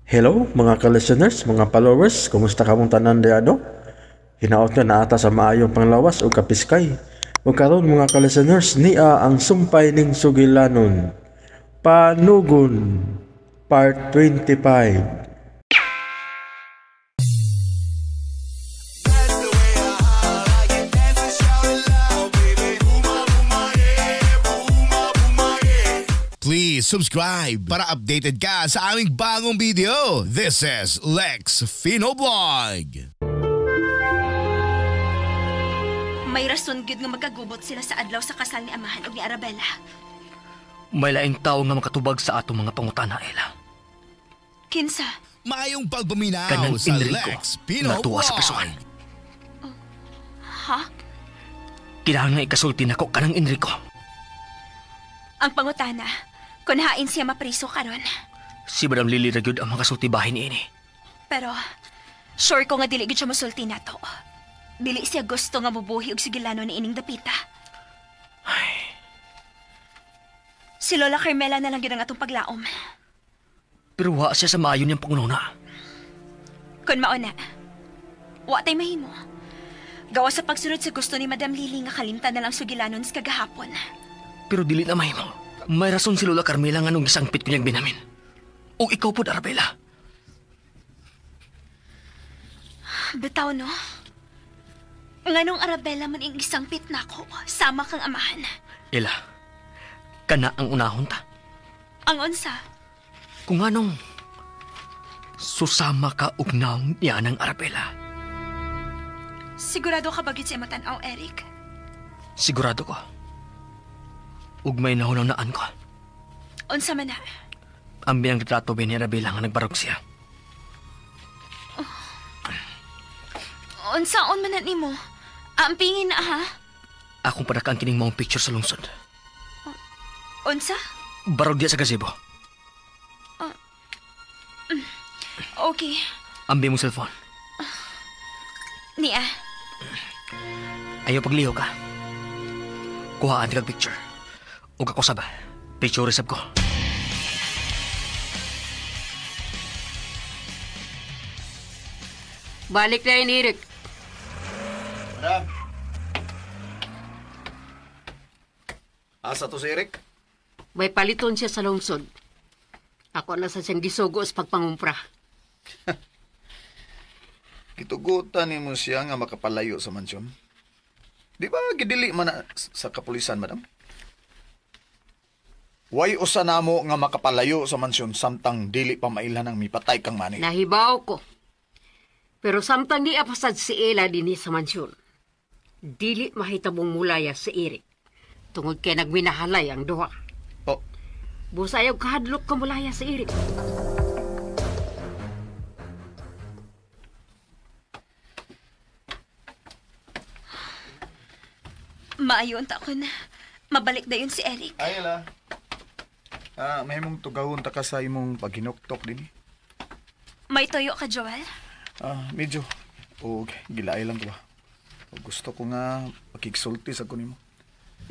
Hello mga ka-listeners, mga followers, kumusta kamong tanan diha no? Hinaot nga naata sa maayong panglawas o kapiskay. O karon mga ka-listeners, nia ang sumpay ning sugilanon. Panugon, Part 25. Please subscribe para updated ka sa aming bagong video. This is Lex Fino Vlog. May rason gyud nga magkagubot sila sa adlaw sa kasal ni Amahan ug ni Arabella. May laing tao nga makatubag sa atong mga pangutana, Ella. Kinsa? Maayong pagpaminaw Kanang sa Enrico Lex Pino nga tuwa Vlog. sa prisuhan. Ha? Kailangan nga ikasulti nako kanang Enrico. Ang pangutana, kun hain siya mapriso karon. Si Madam Lily ra gyud ang makasulti bahin niini. Pero sure ko nga dili gyud siya mosulti nato. Dili siya gusto nga mubuhi og sigilano ni ining dapita. Si Lola Carmela na lang gyud ang atong paglaom. Pero wa siya sa maayo niyang pangununa. Kun mao na, wa tay mahimo. Gawa sa pagsunod sa gusto ni Madam Lily nga kalimtan na lang sugilanon sa kagahapon. Pero dili na mahimo. May rason si Lola Carmela nga nung gisangpit ko niyang binamin. O ikaw pod, Arabella. Bitaw, no? Nganong Arabella man ing isangpit nako, sama kang amahan. Ella, kana ang unahon ta. Ang unsa? Kung anong susama ka og naong niya ng Arabella. Sigurado ka ba gyud sa imong tan-aw, Eric? Sigurado ko. Ug may nahunahunaan ko. Unsa man na? Ang biyang retrato ni Arabella nga nagbarog siya. Unsaon man na nimo? Ampingin na ha? Akong padakaan kining maong picture sa lungsod. Unsa? Barog diya sa gazebo. Okay. Ambi mong cellphone. Niya. Ayaw pagliho ka. Kuhaan kag picture. Ug ako sab. Picture sab ko. Balik na yun, Eric. Madam. Asa to si Eric? May paliton siya sa lungsod. Ako na sa siyang gisugo sa pagpangumpra. Gitugutan nimo siya nga makapalayo sa mansyon. Di ba gidili man na sa kapulisan, madam? Way usa namo nga makapalayo sa mansyon samtang dili pa mailhan ang mipatay kang mani. Nahibaw ko. Pero samtang di apasad si Ella dinhi sa mansyon, dili mahitabong mulaya si Eric. Tungod kay nagminahalay ang duha. Oh. Busa ayaw kahadlok ka mulaya si Eric. Maayon ta kun mabalik dayon si Eric. Ay, Ella. May mong tugawon ta ka sa imong paghinuktok din. May toyo ka, Joel? Medyo. O, gilaay lang ko ba? O, gusto ko nga makigsulti sa kunimo.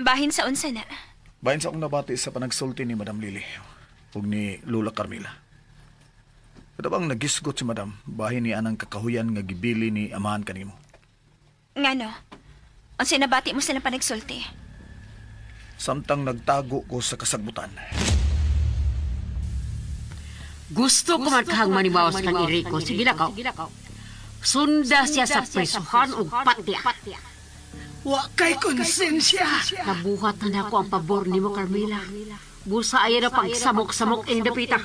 Bahin sa unsa na? Bahin sa akong nabati sa panagsulti ni Madam Lily ug ni Lola Carmela. Pero bang nagisgot si Madam, bahin ni anang kakahuyan nga gibili ni amahan kanimo. Ngano? Unsa nabati mo silang panagsulti? Samtang nagtago ko sa kasagbutan. Gusto ko man kahang manimawas kang Enrico. Sige na ka. Sunda siya sa prisuhan ug patya. Wa kay konsensya. Nabuhat na nako ang pabor nimo, Carmela. Busa ayaw na pagsamok-samok ining dapita.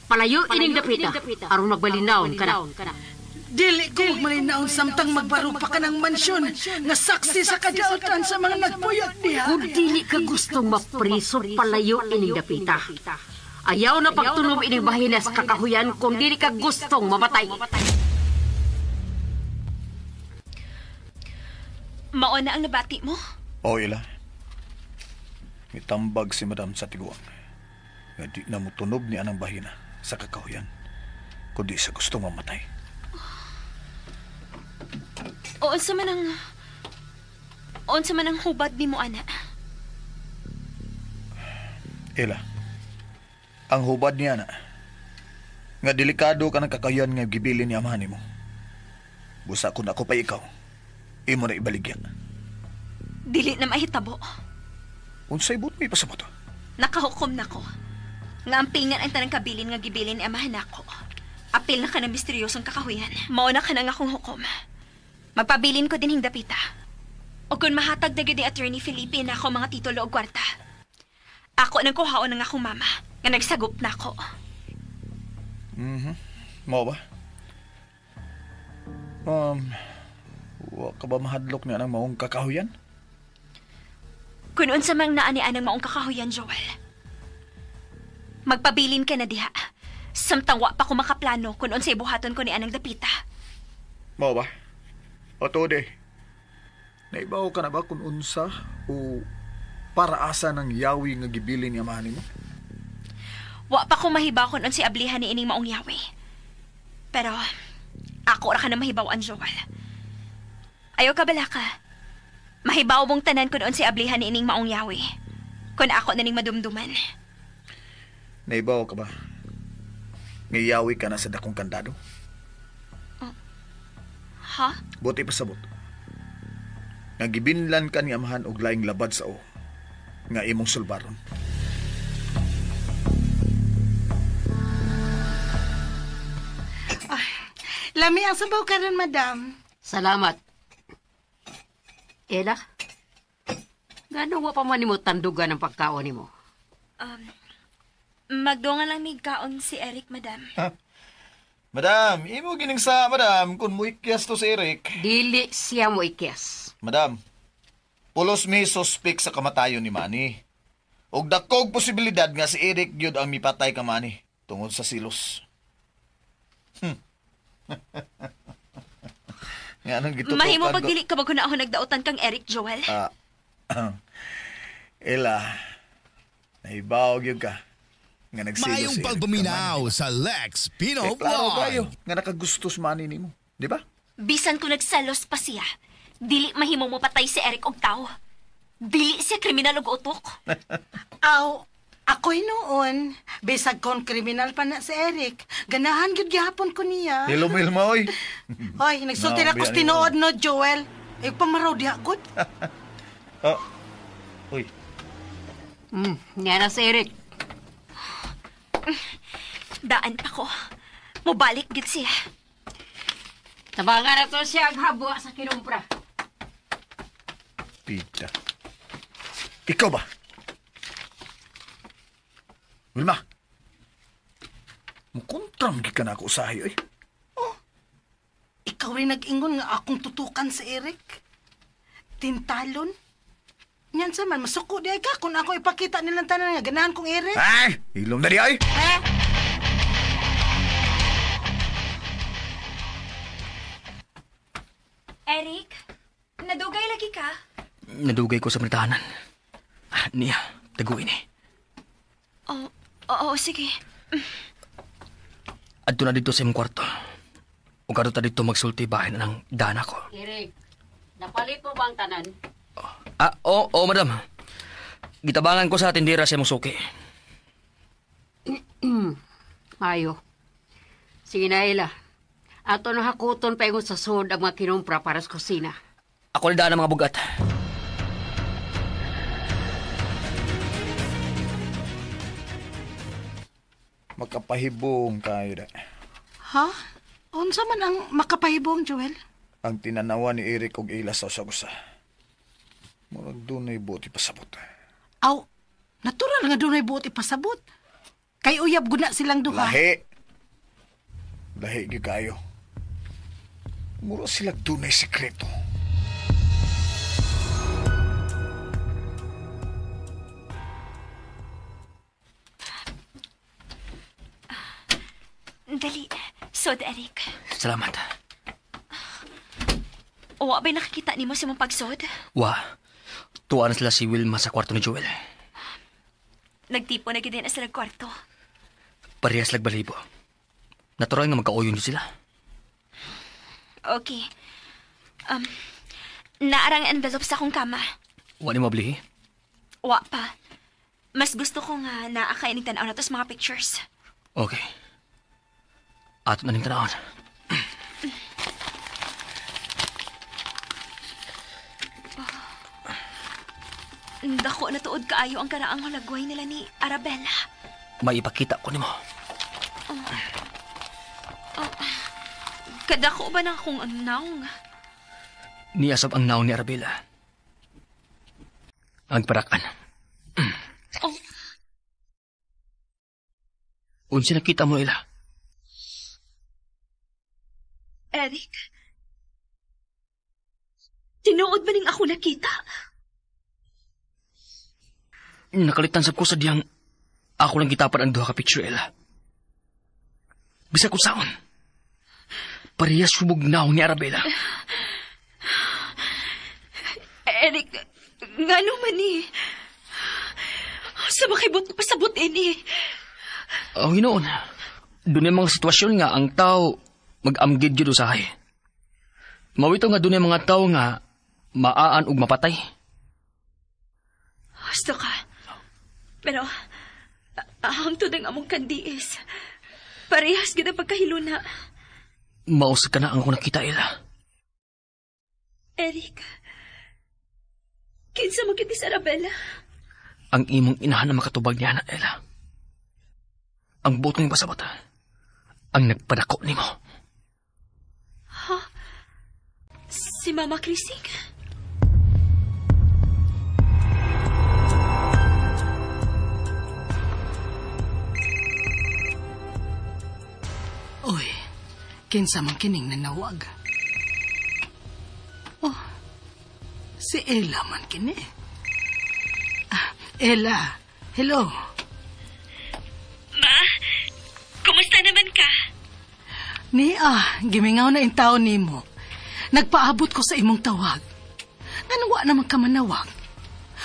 Palayo ining dapita aron magbalinaon ka na. Dili ko magmalinaon samtang magbarog pa ka ng mansyon nga saksi sa kadaotan sa mga nagpuyot diha. Kung dili ka gustong mapriso, palayo ining dapita. Ayaw na pagtunob ining bahinas kakahuyan kung dili ka gustong mamatay. Mao na ang nabati mo? Oo, Ella. Mitambag si Madam sa tiguang. Nga di na mutunob ni anang bahina sa kakahuyan. Kundi sa gustong mamatay. O, unsa man ang hubad nimo, ana? Ella, ang hubad niya na, Nga delikado ka ng kakayan nga gibilin ni amahan nimo. Busa kung ako pa ikaw, imo na ibaligya. Dili na mahitabo. Unsay but may pasabot? Nakahukom na ko. Nga ang pingan ang tanang kabilin nga gibilin ni amahan nako. Apil na ka ng misteryosong kakahuyan. Mao na ka na nga akong hukom. Magpabilin ko din hingdapita. O kung mahatag na gyud ni Attorney Felipe na ako mga titulo og kwarta. Ako nang kuhaon ng akong mama nga nagsagup na ako. Mao ba? Wa ka ba mahadlok niya ng maong kakahuyan? Kung unsa mang naa ni anang maong kakahuyan, Joel. Magpabilin ka na diha. Samtang wa pa ko makaplano kung unsay buhaton ko ni anang dapita. Mao ba? O tuod eh. Naibaw ka na ba kung unsa o para asa ng yawi nga gibilin ni amahan nimo? Wa pa ko mahibaw kung unsay ablihan ni ining maong yawi. Pero ako ra ka na mahibaw-an, Joel. Ayaw ka bala ka. Mahibaw mong tanan kung unsay ablihan ni ining maong yawi. Kung ako na ning madumduman. Naibaw ka ba? Ngayawi ka na sa dakong kandado? Ha? Buti pasabot. Nga gibinlan ka ni amahan og laing labad sa o nga imong sulbaron. Lami ang sabaw karon, madam. Salamat. Ella, gano'n wa pa man nimo tandugan ang pagkaon nimo? Magdungan lang mig kaon si Eric, madam. Madam, imo gining sa madam kung muikyas to si Eric. Dili siya mo ikyas. Madam, pulos mi suspek sa kamatayon ni Manny. Og dakog posibilidad nga si Eric gyud ang mipatay ka Manny tungod sa silos. Nga anong gitutukan Mahimo ko? pag dili ka ba ako nagdaotan kang Eric, Joel? Ella, nahibaw gyud ka nga nagsilos Maayong si Eric pagpaminaw sa Lex Pino Manny. Eh, klaro kayo Vlog. nga nakagustos Manny nimo, di ba? Bisan ko nagsalos pa siya, dili mahimo mo patay si Eric og tao. Dili siya kriminal og utok. Aw, ako'y noon, bisag kon kriminal pa na si Eric. Ganahan gyud gihapon ko niya. Hello, Milma, oy. Hoy, nagsulti No, na ko sa biya tinuod no, Joel. Ay, pamaraw diha, good. Oh. Uy, Nga na si Eric. Daan pa ko. Mubalik gid siya. Tabangan na to siya ang habwa sa kinumpra. Pita. Ikaw ba? Wilma, mukontram gid ka na ako usahay, oy. Oh, ikaw rin nag-ingon nga akong tutukan si Eric. Tintalon. Nyan sa man, masuko di ay ka kung ako ipakita nilang tanan nga ganahan kong Eric. Ay! Ilom na di ay! Eh? Eric, nadugay lagi ka? Nadugay ko sa manitahanan. Niya, taguin eh. Oh, oo, sige. Adto na dito sa imong kwarto. Ug adto ta dito magsulti bahin na ng dana ko. Eric, napalit mo ba ang tanan? Oo, madam. Gitabangan ko sa tindera sa imong suki. Mayo. Sige na, Ella. Ato na hakuton pa ingon sa sud ang mga kinumpra para sa kusina. Ako na daan ang mga bugat. Makapahibong kayo da. Ha? Unsa man ang makapahibong, Joel? Ang tinanawa ni Eric og ila sa usa-usa. Murag dunay buot ipasabot. Aw, natural nga dunay buot ipasabot. Kay uyab guna silang duha. Lahi. Lahi gyud kayo. Mura sila dunay sekreto. Dali. Sod, Eric. Salamat. Wa ba'y nakakita nimo sa mong pagsod? Wa. Tuwa na sila si Wilma sa kwarto ni Joel. Nagtipo na gid na sila kwarto. Parehas lagbalibo. Natural nga magkaoyon sila. Okay. Naarang envelope sa akong kama. Wa ni mablihi. Wa pa. Mas gusto ko nga naa kay ining tan-aw na to sa mga pictures. Okay. Ato na ning tanawon. Dako na tuod kaayo ang karaang hulagway nila ni Arabella. May ipakita ko nimo. Kadako ba na akong ang naong? Niyasab ang naong ni Arabella. Ang parakan. Oh. Unsa nakita mo, Ella? Eric? Tinuod ba ning ako nakita? Nakalitan sab ko sa diyang ako lang gitapan ang duha ka picture, Ella. Bisag kung saon. Parehas subog naong ni Arabella. Eric, ngano man ni? Sa makibot ko pasabot ini. Oh, hinoon. Doon yung mga sitwasyon nga ang tao mag-amgid yun usahay. Mawito nga doon yung mga tao nga maaan og mapatay. Gusto ka. Pero, hangtod ang among kandiis. Parehas gid ang pagkahiluna. Mausag ka na ang akong nakita, Ella. Eric, kinsa mo kiti sa Arabella? Ang imong inahan na makatubag niya na, Ella. Ang buot ng pasabot, ang nagpadako nimo. Ha? Si Mama Krising? Uy, kinsa man kining nanawag? Oh, si Ella man kini. Ah, Ella, hello. Ma, kumusta naman ka? Nia, gimingaw na in taon nimo. Nagpaabot ko sa imong tawag. Nganong wa naman ka manawag?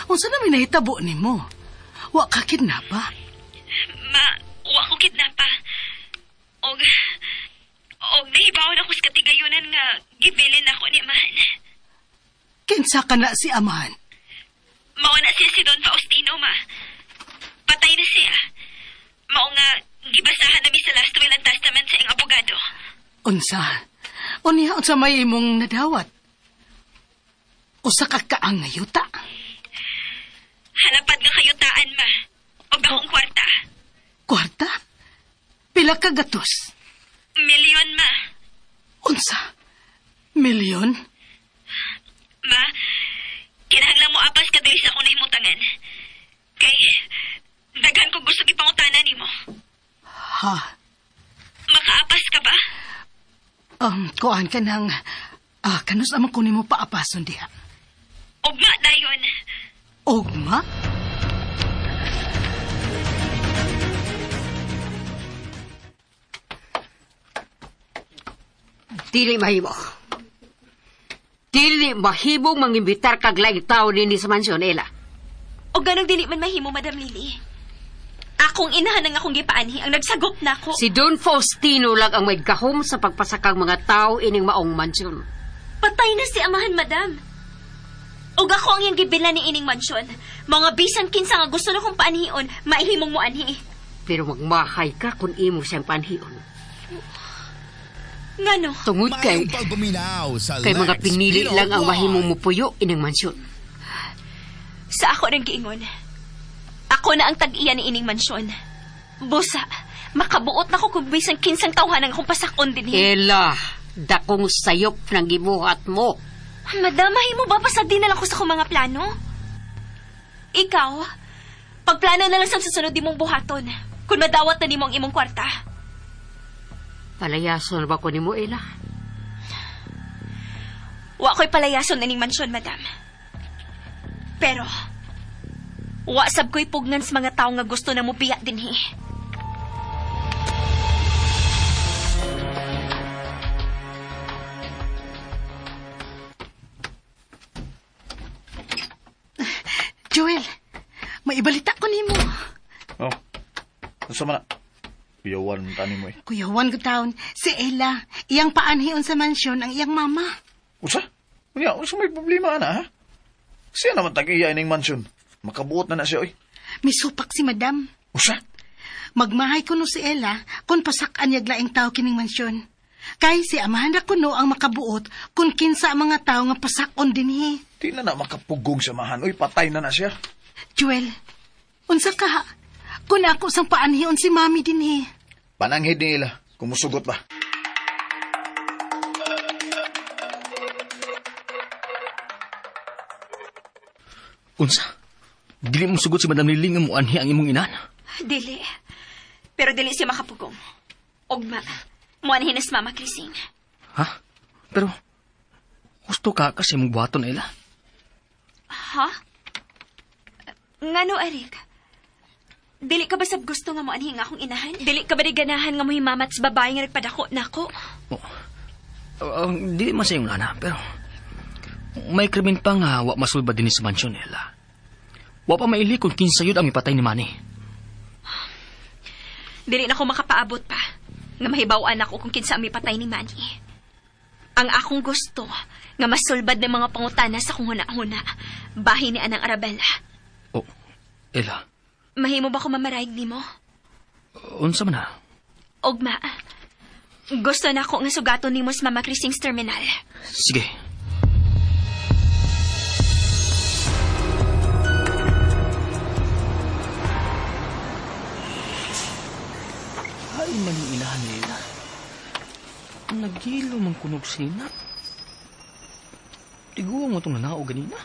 Unsa na may nahitabo nimo? Wa ka kidnapa? Ma, wa ko kidnapa. Og nahibaw na ko sa katigayunan nga gibilin ako ni Amahan. Kinsa ka na si Amahan? Mao na siya si Don Faustino, ma. Patay na siya. Mao nga gibasahan nami sa last will and testament sa iyang abogado. Unsa? Unya, unsa may imong nadawat? Usa ka kaang ngayuta? Halapad nga kayutaan, ma. Og akong kwarta. Kwarta? Pila ka gatos? Milyon, ma. Unsa? Milyon? Ma, kinahanglan mo apas ka diri sa akong nahimutangan. Kay, daghan ko gusto gipangutana nimo. Ha? Makaapas ka ba? Kuan ka nang, kanus naman kunin mo paapason diha. Ugma dayon. Ugma? Dili mahimo. Dili mahimo mangimbitar kag laing tao dinhi sa mansyon, Ella. O ganong dili man mahimo, Madam Lily. Akong inahan ang akong gipaanhi ang nagsagop na ako. Si Don Faustino lang ang may gahom sa pagpasakang mga tao ining maong mansyon. Patay na si Amahan, Madam. Og ako ang iyang gibilan ni ining mansyon. Mga bisan kinsa nga gusto na kong paanhion, maihimong mo anhi. Pero magmahay ka kung imo siyang paanhion. Ngano? Tungod kay sa kay mga Lex pinili Pino lang ang Vlog. mahimong mupuyo ining mansyon. Sa ako nang giingon. Ako na ang tag-iya ni ining mansyon. Busa, makabuot na ko kung bisan kinsang tawhan ang akong pasakon dinhi. Ella, dakong sayop ng gibuhat mo. Madam, mahimo ba pasagdi na lang ko sa akong mga plano? Ikaw, pagplano na lang sa susunod di mong buhaton. Kung madawat na nimo ang imong kwarta. Palayason ba ko nimo, Ella? Wa ko'y palayason ining mansyon, madam. Pero, wa sab ko'y pugnan sa mga tao nga gusto na mubiya dinhi. Joel, may ibalita ko nimo. Oh, unsa man na? Kuyawan tani mo eh. Kuyawan ko taon, si Ella, iyang paanhion sa mansyon ang iyang mama. Usa? Unya, unsa may problema ana ha? Siya naman tag-iya ining mansyon. Makabuot na na siya oy. Misupak si madam. Usa? Magmahay kuno si Ella kung pasakan niya laing tao kining mansyon. Kay si amahan ra kuno ang makabuot kung kinsa ang mga tao nga pasakon dinhi. Di na na makapugong sa mahan. Uy, patay na na siya. Joel, unsa ka? Kung ako sang paanhion si mami dinhi. Pananghid ni Ella, kung musugot ba. Unsa? Dili mo sugot si Madam Lily nga muanhi ang imong inan. Dili. Pero dili siya makapugong. Ugma, muanhi na si Mama Krising. Ha? Pero, gusto ka kasi mong buhaton, Ella. Ha? Ngano, Eric? Dili ka ba sab gusto nga muanhi nga akong inahan? Dili ka ba di ganahan nga muhimamat sa babae nga nagpadako nako? Oh. Dili man sa iyong lana, pero may krimen pa nga wa masulba din sa mansyon, Ella. Wa pa maili kung kinsa yun ang ipatay ni Manny. Dili na ko makapaabot pa nga mahibaw-an ako kung kinsa ang mipatay ni Manny. Ang akong gusto nga masulbad ng mga pangutana sa kong huna-huna, bahin ni Anang Arabella. Oh, Ella. Mahimo ba ko mamarayag nimo? Unsa man na? Ugma, gusto na ako nga sugaton nimo sa Mama Krising's terminal. Sige. Ay, maning inahan nila. Nagilo man kunog sinap. Tiguang mo itong nanao ganina.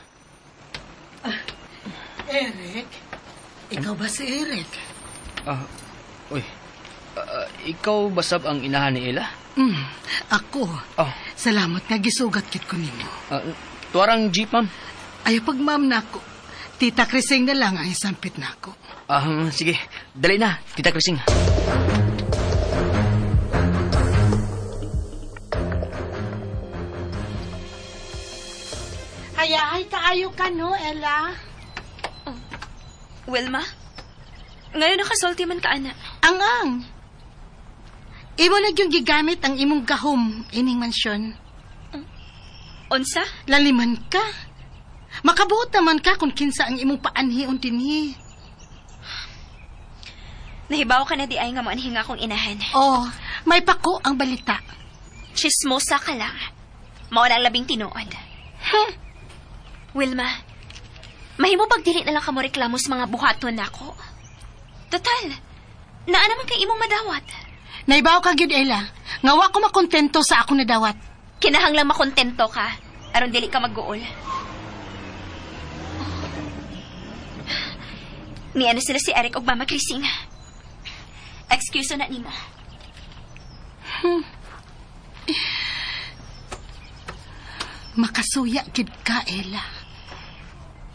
Eric? Ikaw ba si Eric? Uy. Ikaw ba sab ang inahan ni Ella? Ako. Oh. Salamat nga gisugat kit ko nimo. Tuwarang jeep, ma'am. Ayaw pag ma'am na ako. Tita Krising na lang ang isampit na ako. Sige, dali na, Tita Krising. Hayahay kaayo ka no, Ella? Oh. Wilma? Ngayon nakasulti man ka, ana. Ang-ang. Imo na yung gigamit ang imong gahom ining mansyon. Unsa? Laliman ka. Makabuot naman ka kung kinsa ang imong paanhion dinhi. Nahibaw ka na di ay nga moanhi nga akong inahan. Oh, may pako ang balita. Chismosa ka lang. Mao na ang labing tinuod. Huh? Wilma, mahimo pag dili na lang ka mo reklamo sa mga buhaton nako. Total, naa naman kay imong madawat. Naibaw ka gyud, Ella. Nga wa ko makontento sa akong nadawat. Kinahanglang makontento ka aron dili ka magguol. Niya na sila si Eric og Mama Krising. Excuse na nimo. Makasuya gid ka, Ella.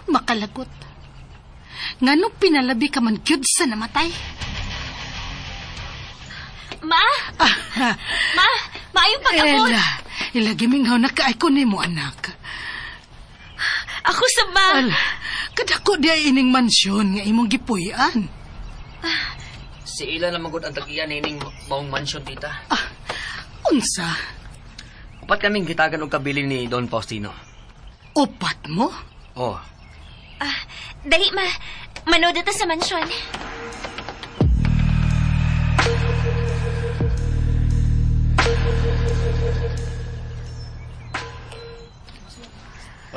Makalagot. Ngano pinalabi ka man gyud sa namatay? Ma! Ma! Maayong pag-abot! Ella, ila giminghaw na kaay ko nimo, anak. Ako sa ma! Ala, kadako di ay ining mansyon nga imong gipuy-an. Si Ella na magod ang tagiyan ining maong mansyon, tita. Unsa? Upat kaming gitagan og kabilin ni Don Faustino. Upat mo? Oh. Dali, ma. Manood ta sa mansyon.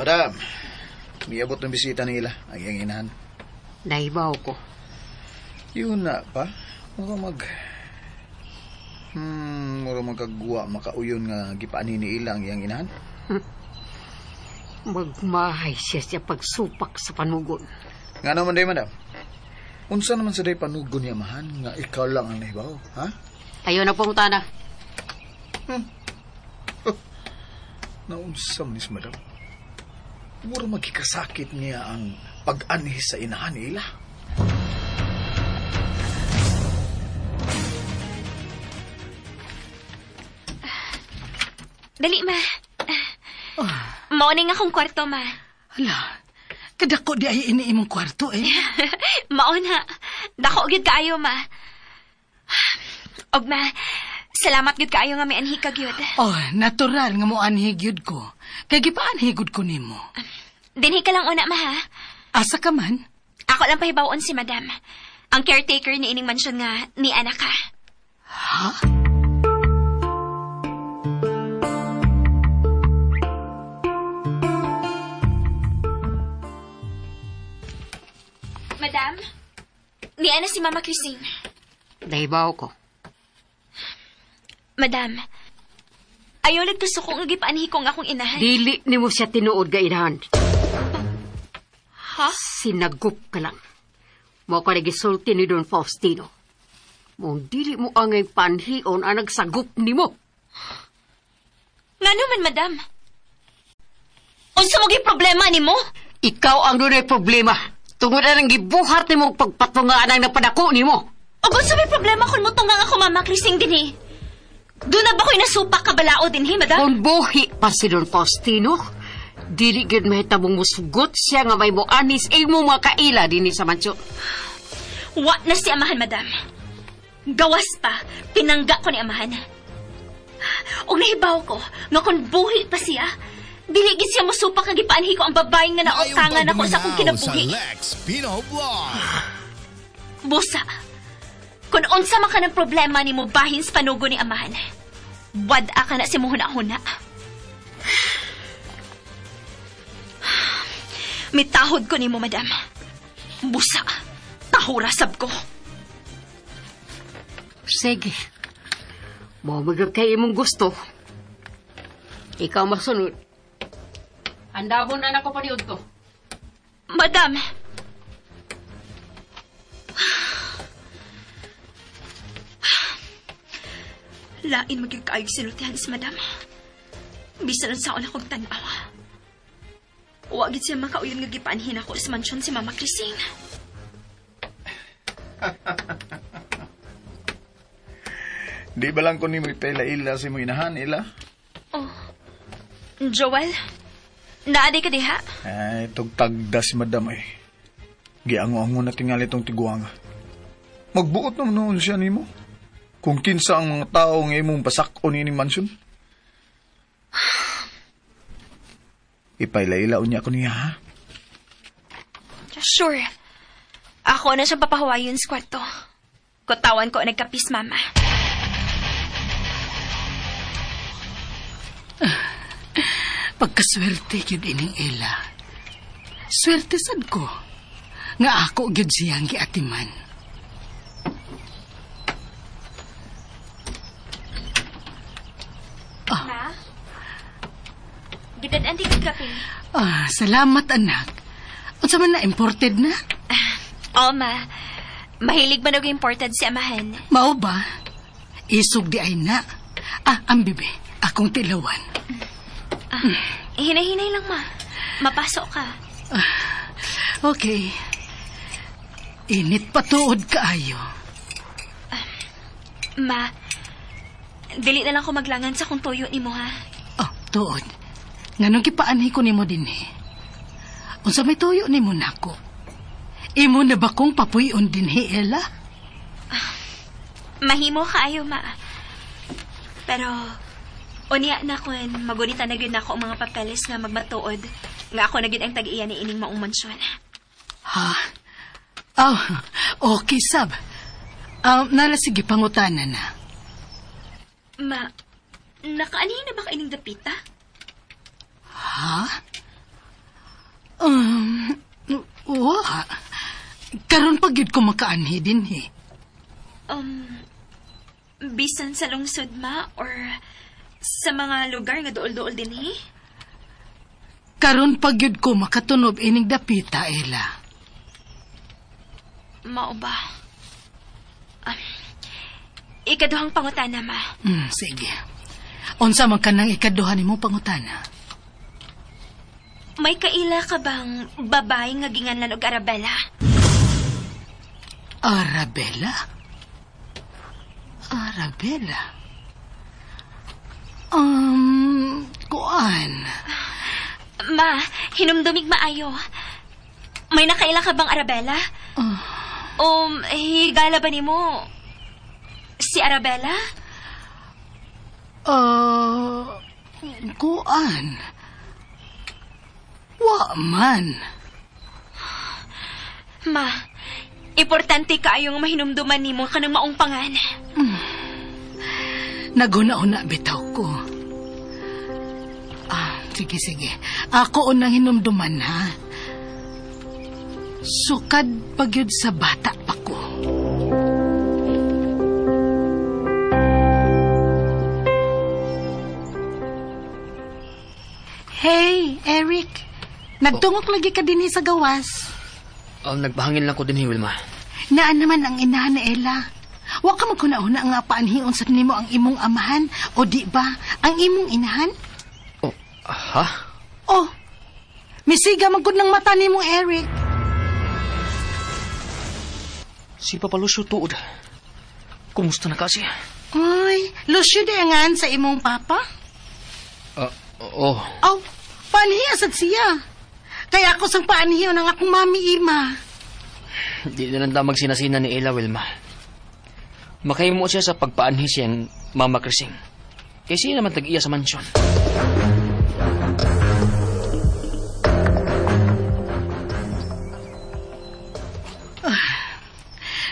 Madam, miabot ng bisita nila ang iyang inahan. Nahibaw ko. Yun na pa. Mura mag... mura magkagwa makauyon nga gipaani ni Ella ang iyang inahan. Magmahay siya siya pagsupak sa panugon. Nga naman day, madam. Unsa naman sa day panugon niya, mahan, nga ikaw lang ang nahibaw, ha? Ayaw na pangutana. Naunsa man is, madam. Mura magkikasakit niya ang pag-anhi sa inahan nila. Dali, ma. Morning akong kwarto, ma. Hala, kadako di ay ini imong kwarto, eh. Mauna. Dako gyud kaayo, ma. Og ma, salamat gyud kaayo nga may anhi ka gyud. Oh, natural nga mo anhi gyud ko. Kay gipaanhi gud ko nimo. Dinhi ka lang una, ma, ha? Asa ka man? Ako lang pahibawon si madam. Ang caretaker ni ining mansyon nga ni anak ka. Ha? Madam, ni ana si Mama Christine. Nahibaw ko. Madam, ayaw lang gusto kong gipaanhi ko ang akong inahan. Dili nimo siya tinuod ga inahan. Ha? Sinagup ka lang. Mao ka nagisulti ni Don Faustino. Mong dili mo angay panhion ang nagsagup nimo. Ngano man, madam? Unsa mo gi problema nimo? Ikaw ang dunay problema. Tungod ang gibuhat nimo pagpatunga ang napadako nimo. Ug unsa may problema kung motungang ako, Mama Christine, dinhi? Doon na ba ko'y nasupak kabalao dinhi, madam? Kung buhi pa si Don Faustino, dili gyud mahitabong musugot siya nga may muanis imo mga kaila dinhi sa mansyon. Wa na si amahan, madam. Gawas pa, pinangga ko ni amahan. Ug nahibaw ko nga kung buhi pa siya, dili gid siya mosupak nga gipaanhi ko ang babae nga naotangan ako sa akong kinabuhi. Sa Lex Pino Vlog. Busa, kung unsa man ka ng problema nimo bahin sa panugo ni amahan, wad-a ka na si muhuna-huna. Mitahod ko nimo, madam. Busa, tahura sab ko. Sige. Mao magyud kay imong gusto. Ikaw masunod. Andamon na nako paniud ko. Madam. Lain magyud kaayo sinultihan si madam. Bisan unsaon akong tan-aw. Wa gid siya makauyon nga gipaanhin ako sa mansyon si Mama Christine. Di ba lang ko nimo ipaila-ila si mo inahan, Ila? Oh. Joel, naaday ka diha? Ay, tugtagda si madam ay. Giango-ango na tingali itong tiguanga. Magbuot naman noon siya nimo. Kung kinsa ang mga tao nga imong pasakon ining mansyon. Ipaila-ila unya ko niya, ha? Sure. Ako na siyang papahawayon sa kwarto. Kutawan ko ang nagkapis, Mama. Pagkaswerte gyud ining Ella. Swerte sad ko. Nga ako gyud siyang giatiman. Ah. Ma? Gidad-an di kag kape. Ah, salamat anak. Unsa man na imported na? Oo, ma. Mahilig man og imported si amahan. Mao ba? Isog di ay na. Ah, ang bibi. Akong tilawan. Ah, hinay-hinay lang, ma. Mapasok ka. Ah, okay. Init patuod kaayo. Ah, ma, dili na lang ko maglangan sa kung tuyo nimo, ha? Oh, tuod. Nganong gipaanhi ko nimo dinhi? Unsa may tuyo nimo nako? Imo na ba kong papuy-on dinhi, Ella? Ah, mahimo kaayo, ma. Pero unya na kun magunita na gyud nako ang mga papeles nga magmatuod nga ako na gyud ang tag-iya ni ining maong mansyon. Ha? Oh, okay, sab. Nala sige pangutana na. Ma, nakaanhi na ba ka ining dapita? Ha? Wa. Karon pa gyud ko makaanhi dinhi. Bisan sa lungsod, ma, or sa mga lugar nga duol-duol dinhi? Karon pa gyud ko makatunob ining dapita, Ella. Mao ba? Ikaduhang pangutana, ma. Sige. Unsa man kanang ikaduha nimo pangutana? May kaila ka bang babae nga ginganlan og Arabella? Arabella? Arabella? Kuan. Ma, hinumdumig maayo. May nakaila ka bang Arabella? Higala ba nimo si Arabella? Kuan. Wa man. Ma, Importante kaayo nga mahinumduman nimo kanang maong pangan. Naguna-una bitaw ko. Ah, sige, sige. Ako unang hinumduman, ha? Sukad pagyud sa bata pa ko. Hey, Eric. Nagtungok lagi ka dinhi sa gawas. Nagpahangin lang ko dinhi, Wilma. Naa naman ang inahan ni Ella. Wa ka magkuna-una nga paanhion sa nimo ang imong amahan o di ba ang imong inahan? Oh, ha? Oh, misiga man gud ng mata nimo, Eric. Si Papa Lucio tuod. Kumusta na kasi? Ay, Lucio di angan sa imong papa? Oh. Oh, paanhiya sad siya. Kaya ako sang paanhiyon ang akong mami ima. Di na lang ta magsinasina ni Ella, Wilma. Makahimo siya sa pagpaanhi siyang Mama Krising. Kaya siya naman tag-iya sa mansyon.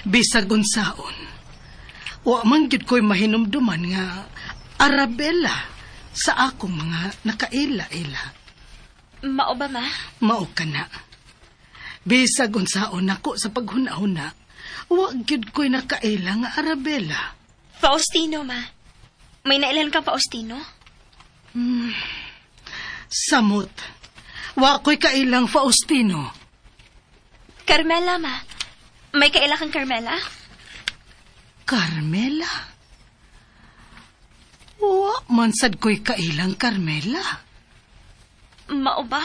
Bisag unsaon, wa man gyud ko'y mahinumduman nga Arabella sa akong mga nakaila-ila. Mao ba, ma? Mao ka na. Bisag unsaon nako sa paghuna-huna, wa gyud ko'y nakaila nga Arabella. Faustino, ma. May nailan kang Faustino? Samot. Wa ko'y kailang Faustino. Carmela, ma. May kaila kang Carmela? Carmela? Wa man sad ko'y kailang Carmela. Mao ba?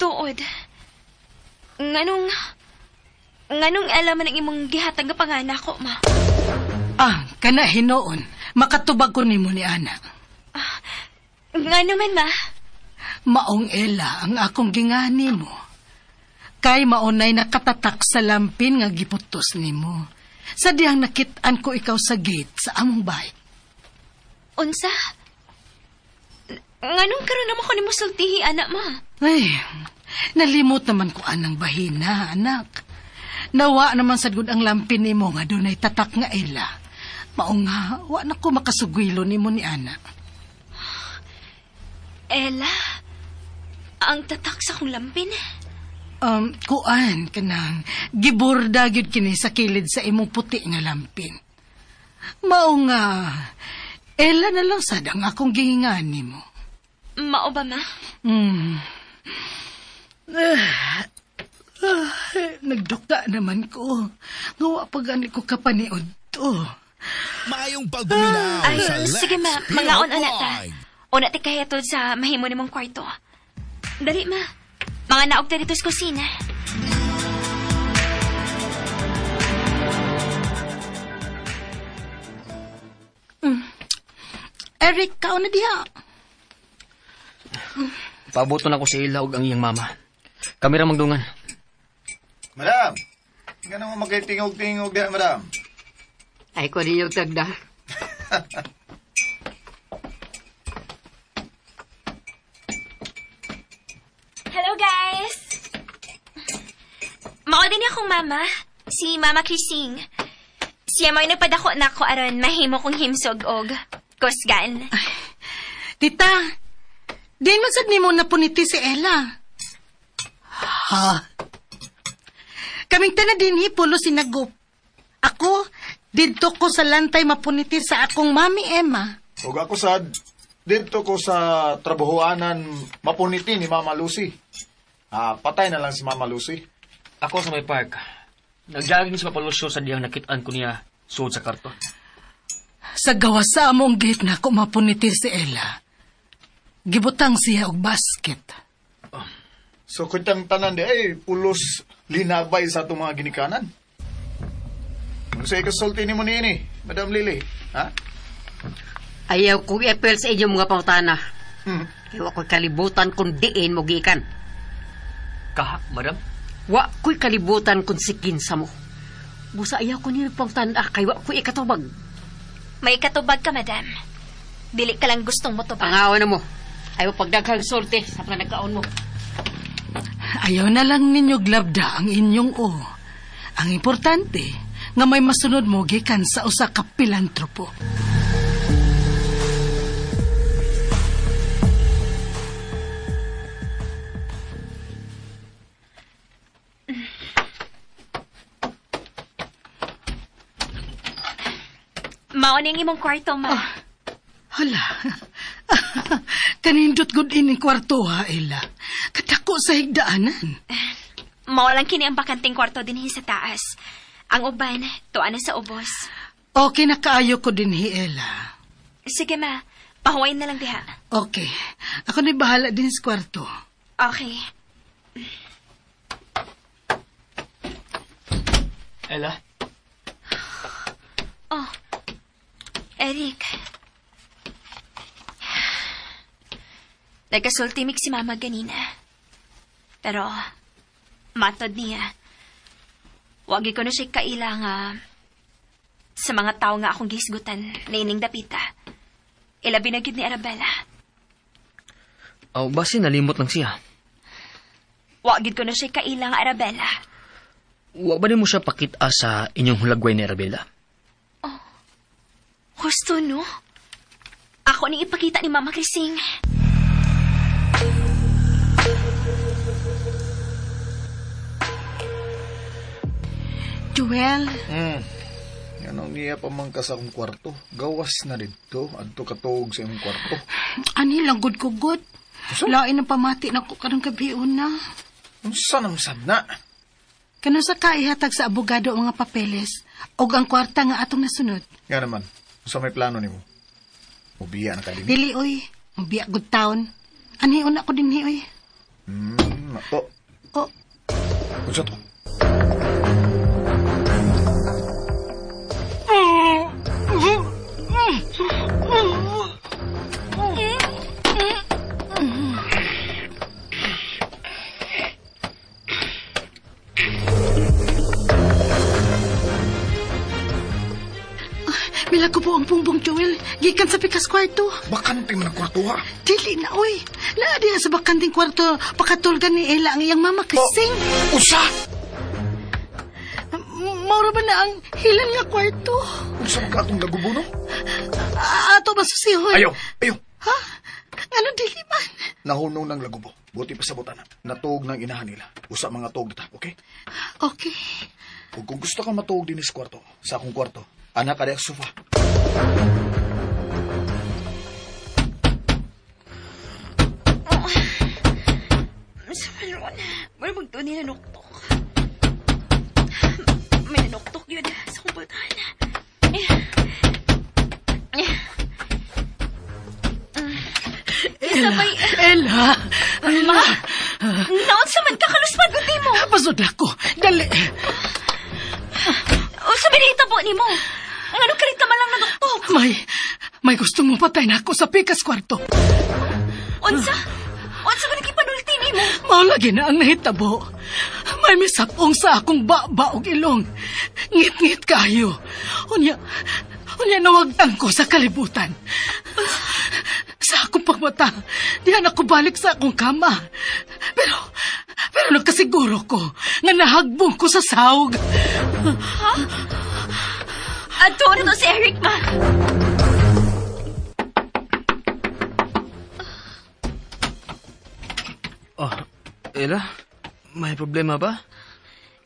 Tuod. Nganong alam man ang imong gihatag nga pangana ko, ma? Ah, kana hinoon. Makatubag ko nimo ni Ana. Ngano man, ma? Maong Ella ang akong gingani mo. Kay maunay nakatatak sa lampin nga giputos nimo. Sa diyang nakit-an ko ikaw sa gate sa among bahay. Unsa? Nganong karon naman ko nimo sultihi, anak, ma? Ay, nalimot naman ko anang bahina, anak. Nawa naman sad gud ang lampin nimo nga dunay tatak nga Ella. Mao nga, wa na ko makasugwilo nimo ni ana. Ella, ang tatak sa akong lampin? Kuan kanang giborda gyud kini sa kilid sa imong puti nga lampin. Mao nga, Ella na lang sad ang akong gihingan nimo. Mao ba, ma? Nagdukta naman ko. Nga wa pa gani ko kapaniod to. Maayong pagpaminaw Ay, sa Lex sige ma, Pino mangaon ana ta. Vlog. Una ti kahetod sa mahimo nimong kwarto. Dali ma. Mga naog ta dito sa kusina. Eric, kaon na diha. Pabuto na ko si Ella ug ang iyang mama. Kami ra magdungan. Madam, nga naman makitingog-tingog diha, madam. Ay, ko ninyo tagda. Hello, guys! Mao din akong mama, si Mama Christine. Siya mo'y nagpadako na ako aron mahimo kong himsog og kusgan. Ay, tita, di man sad nimo napuniti si Ella. Ha? Kaming tanan dinhi pulo sinagop. Ako, didto ko sa lantay mapuniti sa akong mami Emma. Ug ako sad, didto ko sa trabahoanan mapuniti ni Mama Lucy. Ah, patay na lang si Mama Lucy. Ako sa may park. Nagjogging si Papa Lucio sa diyang nakitaan ko niya suod sa karton. Sa gawas sa among gate na ako mapuniti si Ella. Gibutang siya og basket. Oh. So kutang tanan di ay pulos linabay sa atong mga ginikanan. Unsa ikasulti nimo niini, Madam Lily? Ha? Ayaw kong i-appeal sa inyong mga pangutana. Kaya wa ko'y kalibutan kung diin mo gikan. Kaha, madam? Wa ko'y kalibutan kung sikin sa mo. Busa ayaw ko niyo pangutana kay wa ko'y ikatubag. May katubag ka, madam. Dili ka lang gustong motubag. Pangawan na mo. Ayaw pagdaghang sulti sa mga nagkaon mo. Ayaw na lang ninyo glabda ang inyong o. Ang importante, nga may masunod mo gikan sa usa ka pilantropo. Mao ning imong kwarto, ma. Oh, hala. Kanindot gud ining kwarto ha, Ella. Kadako sa higdaanan. Mao lang kini ang bakanting kwarto dinhi sa taas. Ang uban, tuwa na sa ubos. Okay na kaayo ko dinhi, Ella. Sige, ma. Pahuwain na lang diha. Okay. Ako na'y bahala din sa kwarto. Okay. Ella? Oh, Eric. Nagkasulti mig si Mama ganina. Pero, matod niya. Wagi ko na siya kaila nga sa mga tao nga akong gisgutan na ining dapita. Ilabi na gyud ni Arabella. Oh, basi nalimot lang siya. Wagi ko na siya kaila nga Arabella. Wa ba nimo siya pakita sa inyong hulagway ni Arabella? Oh, husto no? Ako ni ipakita ni Mama Krising. Joel? Anong niya pamangka sa akong kwarto? Gawas na dito. Adto katuog sa imong kwarto. Ani lang good ko good. Lain ang pamati na ko karong gabi una. Unsa nang sad na? Kano sa kaihatag sa abogado ang mga papeles og ang kwarta nga atong nasunod. Nga naman, unsa may plano nimo? Mubiya na ka din. Dili oy, mubiya good town. Ani una ko dinhi oy. Oh. Oh. Unsa to? Mila ko po ang pungbong, Joel. Gikan sa pikas kwarto. Bakante man ang kwarto, ha? Dili na, oy. Naa diha sa bakanting kwarto. Pakatulgan ni Ella ang iyang mama, Krising. Oh, usa! Maura ba na ang hilan nga kwarto? Unsa man ka atong lagubo, no? Ato ba susihon? Ayaw, ayaw. Ha? Ano dili man? Nahunong ng lagubo. Buti pa sa butan. Natuog ng inahan nila. Usa mga tuog dita, okay? Okay. Ug kung gusto ka matuog din sa kwarto, sa akong kwarto, anak ka sa sofa. Oh. Sa malon, wala magtuon ni nanuktok. May nanuktok yun sa kumpultahan. Ella! Ella! Ma! Naon sa man kakaluspad ko mo? Pasod ako. Dali! O sa binihita po ni mo? Ano kalita man lang nanuktok? May gusto mong patay na ako sa pikas kwarto. Unsa? Unsa ba nagipanulti ni mo? Mao lagi na ang nahitabo. May misapong sa akong baba og ilong. Ngit-ngit kayo. Unya nawagtang ko sa kalibutan. Sa akong pagmata, diyan ako balik sa akong kama. Pero nagkasiguro ko nga nahagbong ko sa sawg. Ha? Adto na to si Eric, ma. Oh, Ella, may problema ba?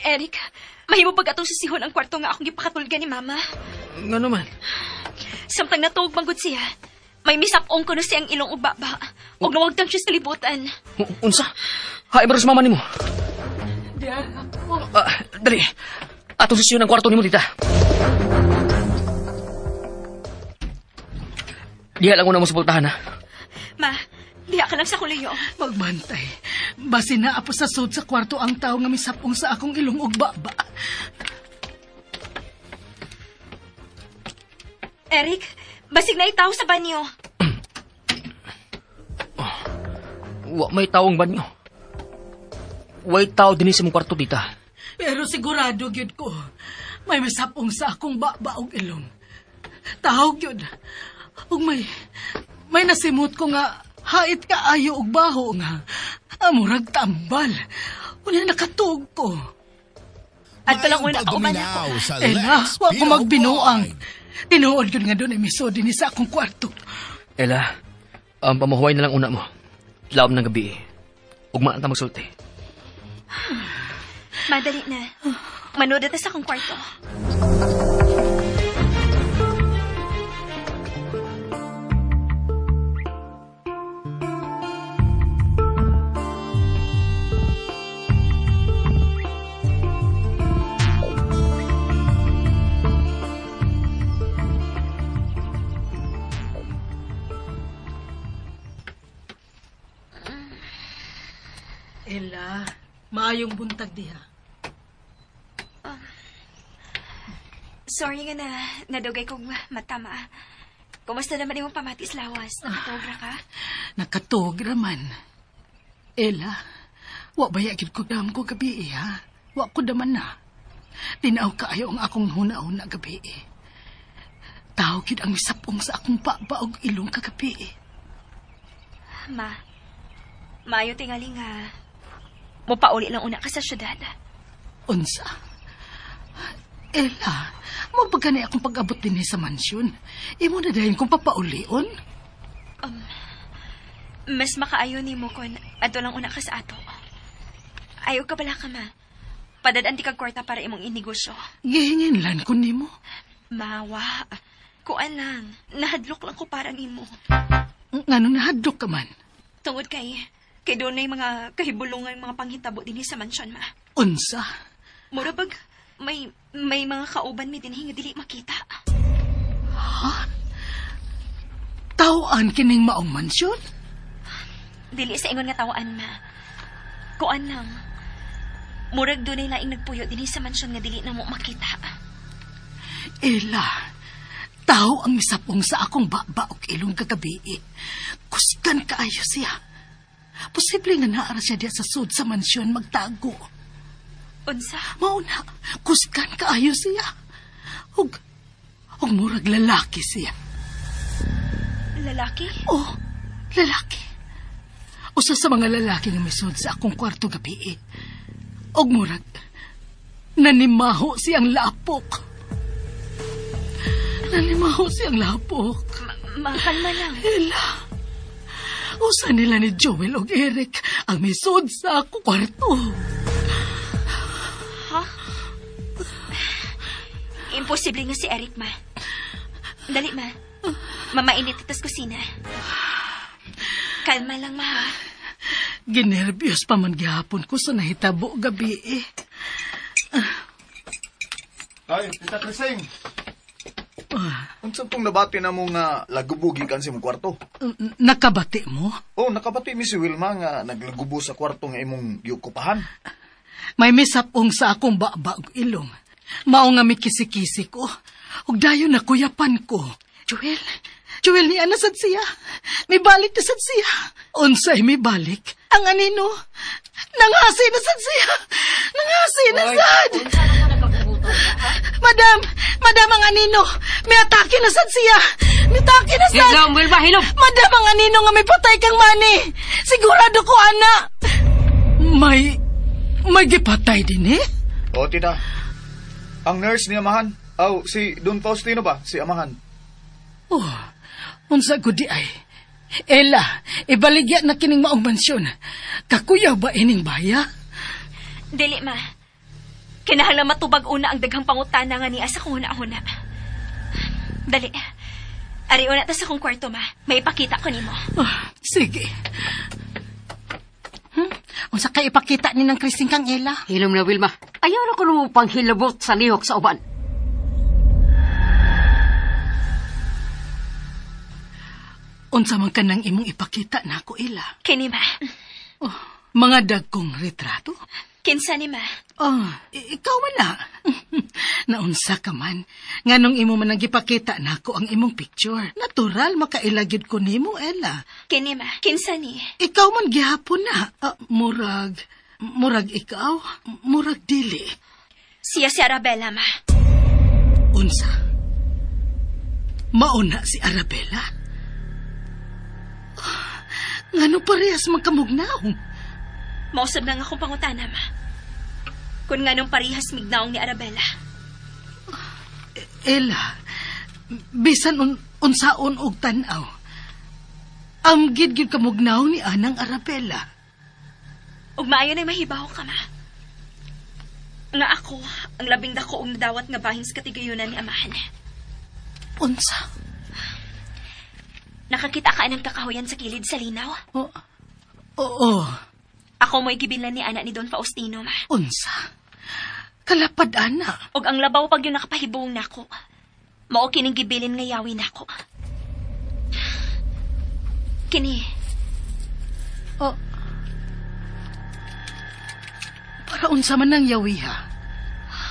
Eric, mahimo pag atong susihon ang kwarto nga akong gipakatulgan ni Mama. Nga naman? Samtang natuog manggod siya, may misapong ko na siyang ilong ug baba. Og nawagtang siya sa kalibutan. Unsa? Hae ba sa mama nimo? Diyan ako. Dali. Atong susihon ang kwarto nimo, tita. Diha lang una mo supultahan, ha? Ma, diha ka lang sa kuliyo. Magbantay. Basi na apo sa sud sa kwarto ang tao nga misapong sa akong ilong ug baba. Eric, basig na itaw sa banyo. Oh, wa may taong banyo. Way tao dinhi sa mong kwarto, tita. Pero sigurado gyud ko, may misapong sa akong baba ug ilong. Tao gyud. Ug may nasimot ko nga hait kaayo og baho nga. Amurag tambal. Una nakatuog ko. Adto lang una kauban ako. Ella, wa ko magbinuang. Tinuod yun nga doon ay misod din sa akong kwarto. Ella, ang pamuhuay na lang una mo. Laom ng gabi. Ugma na ta magsulti. Madali na. Manood na sa akong kwarto. Ella, maayong buntag diha. Sorry nga na nadugay kong matama. Kumusta naman imong pamatis lawas? Nakatuog ra ka? Nakatuog ra man. Ella, wa baya gid ko dam ko gabi ha? Wa ko daman na. Tinaw kaayo ang akong huna-huna gabi. Tao gid ang misapong sa akong baba og ilong kagabi. Ma, maayo tingali nga mupauli lang una ka sa syudad. Unsa? Ella, mo ba gani akong pag-abot din sa mansyon? Imo na dahin kong papaulion? Mas makaayo nimo kon adto lang una ka sa ato. Ayaw ka bala ka, ma. Padad-an di kag kwarta para imong inegosyo. Gihinginlan ko nimo. Mawa. Kuan lang. Nahadlok lang ko para nimo. Nganong nahadlok ka man? Tungod kay doon na mga kahibulungan mga panghitabo dinhi sa mansyon, ma. Unsa? Mura bag may mga kauban mi dinhi nga dili makita. Ha? Tawaan kining maong mansyon? Dili sa ingon nga tawaan, ma. Kuan lang. Murag dunay laing nagpuyo dinhi sa mansyon nga dili na mo makita. Ella, tao ang misapong sa akong baba og ilong kagabi. Kusgan kaayo siya. Posible nga naara siya diya sa sud sa mansyon magtago. Unsa? Mauna, kusgan kaayo siya. Ug murag lalaki siya. Lalaki? Oh, lalaki. Usa sa mga lalaki nga misud sa akong kwarto gabi. Og murag nanimaho siyang lapok. Nanimaho siyang lapok. Makalma lang. Ella, usa nila ni Joel og Eric ang misud sa akong kwarto. Ha? Imposible nga si Eric, ma. Dali, ma. Mamainit ito sa kusina. Kalma lang, ma. Ginerbyos pa man gihapon ko sa nahitabo gabi eh. Ay, Tita Krising. Unsa tong nabati na mo nga lagubo gikan sa imong kwarto? Nakabati mo? Oh, nakabati mi si Wilma nga naglagubo sa kwarto nga imong giukupahan. May misapong sa akong baba og ilong. Mao nga mikisikisi ko. Ug dayon nakuyapan ko. Joel ni ana sad siya. Mibalik na sad siya. Unsay mibalik? Ang anino? Nangasi na sad siya. Nangasi na sad. Madam ang anino. May atake na sad siya. May atake na sad. Hilom, Wilma, hilom. Madam ang anino nga may patay kang mani. Sigurado ko, ana. May gipatay din eh? Oh, tita. Ang nurse ni Amahan. Aw, si Don Faustino ba? Si Amahan. Oh, unsa gudi ay. Ella, ibaligya na kining maong mansyon. Kakuyaw ba ining baya? Dili, ma. Kinahanglan matubag una ang daghang pangutana nga niya sa kung huna-huna. Dali. Ari una ta sa kong kwarto, ma. May ipakita ko nimo. Oh, sige. Unsa kay ipakita ni ng Krising kang Ella? Hilom na, Wilma. Ayaw na ko nung panghilabot sa lihok sa uban. Unsa man ka nang imong ipakita na ako, Ella? Kini, ma. Oh, mga dagkong retrato? Kinsa ni, ma? Oh, ikaw man na. Naunsa ka man. Nganong imo man ang gipakita nako ang imong picture. Natural, makailagid ko nimo, Ella. Kini, ma. Kinsa ni? Ikaw man gihapon na. Murag ikaw, murag dili. Siya si Arabella, ma. Unsa? Mauna si Arabella? Ngano parehas magkamugnaw? Mausab na nga akong pangutana, ma. Kung nga nung parihas mignaong ni Arabella. Ella, bisan unsaon og tan-aw. Amgid gyud ka mugnaw ni Anang Arabella. Ug maayo na'y mahibaw ka, ma. Nga ako, ang labing dako og nadawat nga bahin sa katigayunan ni Amahan. Unsa? Nakakita ka ng kakahuyan sa kilid sa linaw? Oo. Ako mo'y gibillan ni ana ni Don Faustino, ma. Unsa? Kalapad, ana. Og ang labaw pag yung nakapahibong nako. Mao kining gibilin nga yawi nako. Kini. Oh. Para unsa man ang yawi, ha?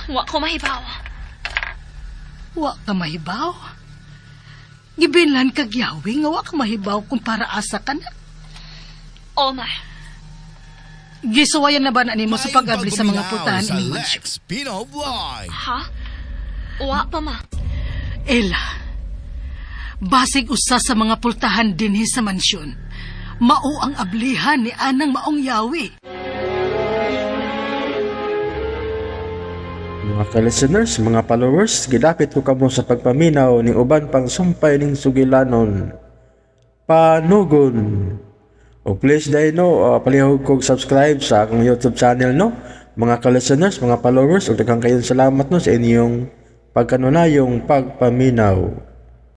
Wa ko mahibaw. Wa ka mahibaw? Gibillan kag yawi nga wa ka mahibaw kung para asa ka na. O, ma. Gisuwayan na ba na nimo sa pag-abli sa mga putahan sa ining mansyon? Lex Pino Vlog. Ha? Wa pa, ma. Ella, basig usa sa mga pultahan dinhi sa mansyon, mao ang ablihan ni Anang maong yawi. Mga ka-listeners, mga followers, gidapit ko kamo sa pagpaminaw ni uban pang sumpay ning sugilanon. Panugon. O please dahil no, palihog kog subscribe sa akong YouTube channel no. Mga ka-listeners, mga followers, ug daghang kayong salamat no sa inyong pagkanunayong pagpaminaw.